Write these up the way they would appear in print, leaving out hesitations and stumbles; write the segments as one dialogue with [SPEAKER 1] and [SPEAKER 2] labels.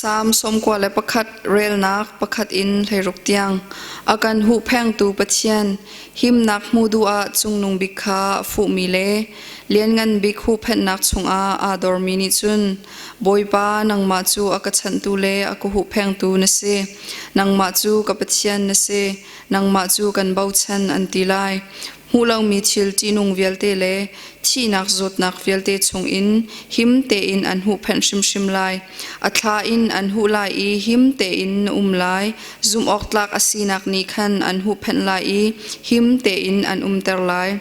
[SPEAKER 1] Salm 91 relnak pakhat in 16 tiang. A kan huhphengtu Pathian, himnak hmu duh ah Cungnung Bik kha a fuhmi le Lianngan Bik huhphenhnak chungah aa dormi nih cun Bawipa, nangmah cu a ka chanhtu le a ka huhphengtu na si. Nangmah cu ka Pathian na si. Nangmah cu kan bochan an ti lai. Hmuh lomi thil ṭihnung vialte le thihnak zawtnak vialte chungin him tein an huhphenh hrimhrim lai. A thla in an huh lai i him tein na um lai. Zumhawktlak a sinak nih khan an huhphenh lai i him tein an umter lai.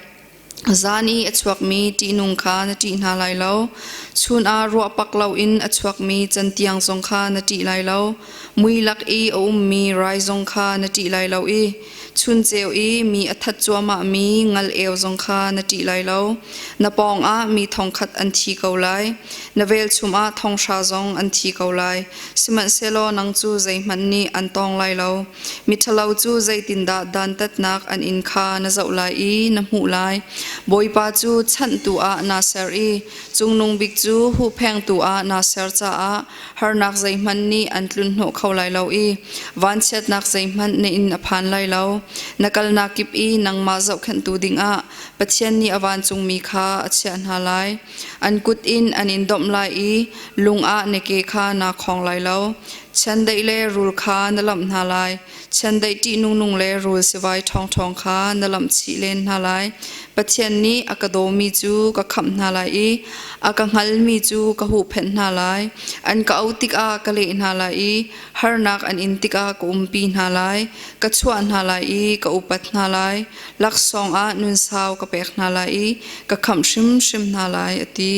[SPEAKER 1] Zan i a chuakmi ṭihnung kha na ṭih hna lai lo. Chun ah ruah pak loin a chuakmi cantiang zong kha na ṭih lai lo. Mui lak i a ummi rai zong kha na ṭih lai lo i Chunceu i mi a that cuahmahmi ngal-eu zong kha na ṭih lai lo. Na pawngah mi thongkhat an thi ko lai. Na velchum ah thonghra zong an thi ko lai. Sihmanhsehlaw nang cu zeihmanh nih an tawng lai lo. Miṭhalo cu zeitindah dantatnak an in kha na zoh lai i na hmuh lai. Bawipa cu chanhtu ah naa ser i Cungnung Bik cu huhphengtu ah naa ser caah harnak zeihmanh nih an tlunhnawh kho lai lo i vanchiatnak zeihmanh na inn a phan lai lo. Na kalnak kip i nangmah zohkhenhtu dingah Pathian nih a vancungmi kha a chiah hna lai. An kut in an in domh lai i lung ah na ke kha naa khawng lai lo. Chiandeih le rul kha na lamh hna lai. Chiandeih ṭihnungnung le rul sivai ṭhawngṭhawng kha na lamh chih len hna lai. Pathian nih a ka dawmi cu ka khamh hna lai i a ka hngalmi cu ka huhphenh hna lai. An ka auh tikah ka leh hna lai i harnak an in tikah ka umpi hna lai. Ka chuah hna lai i ka upat hna lai. Laksawng ah nun sau ka pek hna lai i ka khamh hrimhrim hna lai, a ti.